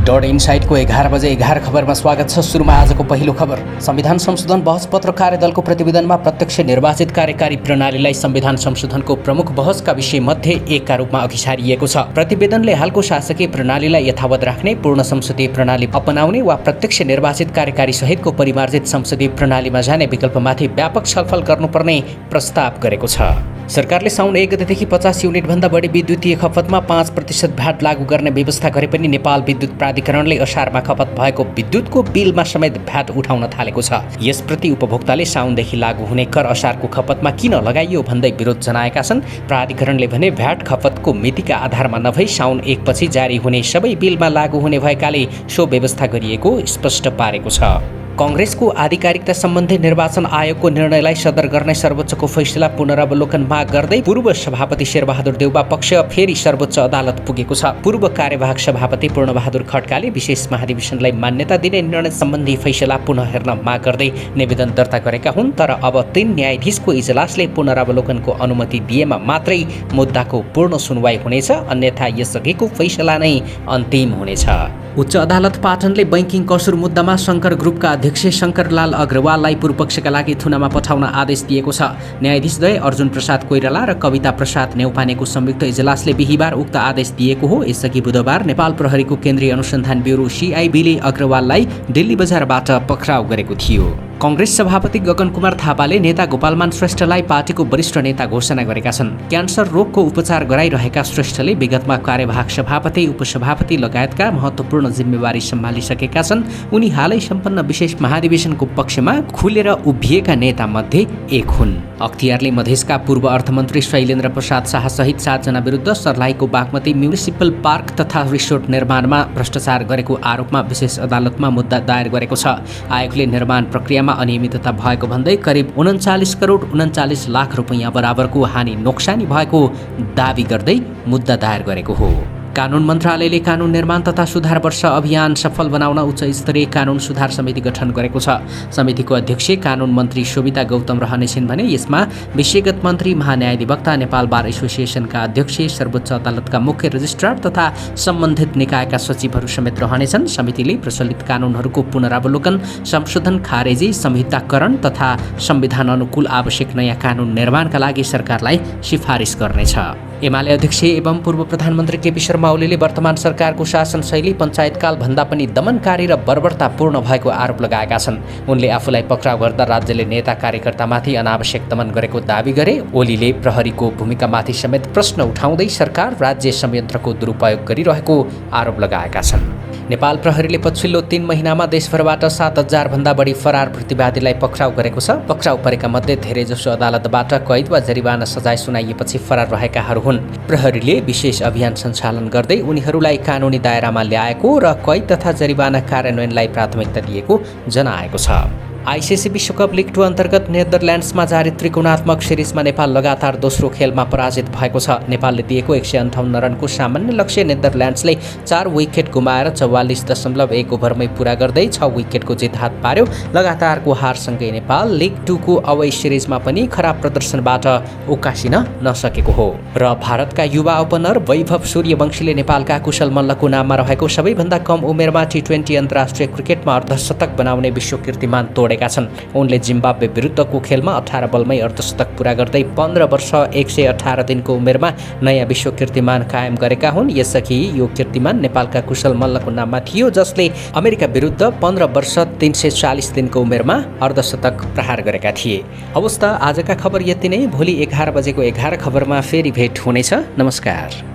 Dot इनसाइडको 11 बजे 11 खबरमा स्वागत छ। सुरुमा आजको पहिलो खबर। संविधान संशोधन बहस पत्र कार्यदलको प्रतिवेदनमा प्रत्यक्ष निर्वाचित कार्यकारी प्रणालीलाई संविधान संशोधनको प्रमुख बहसका विषयमध्ये एकका रूपमा अघि सारिएको छ। प्रतिवेदनले हालको शासकीय प्रणालीलाई यथावत राख्ने, पूर्ण संसदीय प्रणाली अपनाउने वा प्रत्यक्ष निर्वाचित कार्यकारी सहितको परिमार्जित संसदीय प्रणालीमा जाने विकल्पमाथि व्यापक छलफल गर्नुपर्ने प्रस्ताव गरेको छ। सरकारले साउन 1 गतेदेखि 50 युनिटभन्दा बढी विद्युतीय खपतमा 5% भ्याट लागू गर्ने व्यवस्था गरे पनि नेपाल विद्युत प्राधिकरणले असारमा खपत भएको विद्युतको बिलमा समेत भ्याट उठाउन थालेको छ। यसप्रति उपभोक्ताले साउनदेखि लागू हुने कर असारको खपतमा किन लगाइयो भन्दै विरोध जनाएका छन्। प्राधिकरणले भने भ्याट खपतको मितिका आधारमा नभई साउन 1 पछि जारी हुने सबै बिलमा लागू हुने भएकाले सो व्यवस्था गरिएको स्पष्ट पारेको छ। कांग्रेसको आधिकारिकता सम्बन्धी निर्वाचन आयोगको निर्णयलाई सदर गर्ने सर्वोच्चको फैसला पुनरावलोकन माग गर्दै पूर्व सभापति शेरबहादुर देउवा पक्ष फेरि सर्वोच्च अदालत पुगेको छ। पूर्व कार्यवाहक सभापति पूर्णबहादुर खड्काले विशेष महाधिवेशनलाई मान्यता दिने निर्णय सम्बन्धी फैसला पुनः हेर्न माग गर्दै निवेदन दर्ता गरेका हुन्। तर अब 3 न्यायाधीशको इजलासले पुनरावलोकनको अनुमति दिएमा मात्रै मुद्दाको पूर्ण सुनवाई हुनेछ, अन्यथा यसअघिको फैसला नै अन्तिम हुनेछ। उच्च अदालत पाटनले बैंकिङ कसुर मुद्दामा शङ्कर ग्रुपका अध्यक्ष शङ्करलाल अग्रवाललाई पूर्वपक्षका लागि थुनामा पठाउन आदेश दिएको छ। न्यायाधीशद्वय अर्जुन प्रसाद कोइराला र कविता प्रसाद नेउपानेको संयुक्त इजलासले बिहिबार उक्त आदेश दिएको हो। यसअघि बुधबार नेपाल प्रहरीको केन्द्रीय अनुसन्धान ब्युरो CIB ले अग्रवाललाई दिल्ली बजारबाट पक्राउ गरेको थियो। कांग्रेस सभापति गगन कुमार थापाले नेता गोपालमान श्रेष्ठलाई पार्टीको वरिष्ठ नेता घोषणा गरेका छन्। क्यान्सर रोगको उपचार गराइरहेका श्रेष्ठले विगतमा कार्यवाहक सभापति, उपसभापति लगायतका महत्त्वपूर्ण जिम्मेवारी सम्हालिसकेका छन्। उनी हालै सम्पन्न विशेष महाधिवेशनको पक्षमा खुलेर उभिएका नेता मध्ये एक हुन्। अख्तियारले मधेसका पूर्व अर्थमन्त्री शैलेन्द्र प्रसाद शाह सहित 7 जना विरुद्ध सर्लाहीको बागमती म्युनिसिपल पार्क तथा रिसोर्ट निर्माणमा भ्रष्टाचार गरेको आरोपमा विशेष अदालतमा मुद्दा दायर गरेको छ। आयोगले निर्माण प्रक्रियामा अनियमितता भएको भन्दै करिब 39 करोड 39 लाख रुपैयाँ बराबरको हानि नोक्सानी भएको दावी गर्दै मुद्दा दायर गरेको हो। कानुन मन्त्रालयले कानुन निर्माण तथा सुधार वर्ष अभियान सफल बनाउन उच्च स्तरीय कानुन सुधार समिति गठन गरेको छ। समितिको अध्यक्ष कानुन मन्त्री शोभिता गौतम रहनेछिन् भने यसमा विषयगत मन्त्री, महान्यायाधिवक्ता, नेपाल बार एसोसिएसनका अध्यक्ष, सर्वोच्च अदालतका मुख्य रजिस्ट्रार तथा सम्बन्धित निकायका सचिवहरू समेत रहनेछन्। समितिले प्रचलित कानुनहरूको पुनरावलोकन, संशोधन, खारेजी, संहिताकरण तथा संविधान अनुकूल आवश्यक नयाँ कानुन निर्माणका लागि सरकारलाई सिफारिस गर्नेछ। एमाले अध्यक्ष एवं पूर्व प्रधानमन्त्री केपी शर्मा ओलीले वर्तमान सरकारको शासन शैली पञ्चायतकाल भन्दा पनि दमनकारी र बर्बरतापूर्ण भएको आरोप लगाएका छन्। उनले आफूलाई पक्राउ गर्दा राज्यले नेता कार्यकर्तामाथि अनावश्यक दमन गरेको दावी गरे। ओलीले प्रहरीको भूमिकामाथि समेत प्रश्न उठाउँदै सरकार राज्य संयन्त्रको दुरुपयोग गरिरहेको आरोप लगाएका छन्। नेपाल प्रहरीले पछिल्लो 3 महिनामा देशभरबाट 7000 भन्दा बढी फरार प्रतिवादीलाई पक्राउ गरेको छ। पक्राउ परेका मध्ये धेरैजसो अदालतबाट कैद वा जरिवाना सजाय सुनाइएपछि फरार रहेकाहरू हुन्। प्रहरीले विशेष अभियान सञ्चालन गर्दै उनीहरूलाई कानुनी दायरामा ल्याएको र कैद तथा जरिवाना कार्यान्वयनलाई प्राथमिकता दिएको जनाएको छ। ICC विश्वकप लिग 2 अन्तर्गत नेदरल्यान्ड्समा जारी त्रिकोणात्मक सिरिजमा नेपाल लगातार दोस्रो खेलमा पराजित भएको छ। नेपालले दिएको 158 रनको सामान्य लक्ष्य नेदरल्यान्ड्सले 4 विकेट गुमाएर 44.1 ओभरमै पूरा गर्दै 6 विकेटको जित हात पार्यो। लगातारको हारसँगै नेपाल लिग 2 को अवै सिरिजमा पनि खराब प्रदर्शनबाट उकासिन नसकेको हो। र भारतका युवा ओपनर वैभव सूर्यवंशीले नेपालका कुशल मल्लको नाममा रहेको सबैभन्दा कम उमेरमा T20 अन्तर्राष्ट्रिय क्रिकेटमा अर्धशतक बनाउने विश्व कीर्तिमान तोडेका छन्। उनले जिम्बाब्वे विरुद्धको खेलमा 18 बलमै अर्धशतक पूरा गर्दै 15 वर्ष 118 दिनको उमेरमा नयाँ विश्व कीर्तिमान कायम गरेका हुन्। यसअघि यो कीर्तिमान नेपालका कुशल मल्लको नाममा थियो, जसले अमेरिका विरुद्ध 15 वर्ष 340 दिनको उमेरमा अर्धशतक प्रहार गरेका थिए। हवस् त आजका खबर यति नै। भोलि 11 बजेको 11 खबरमा फेरि भेट हुनेछ। नमस्कार।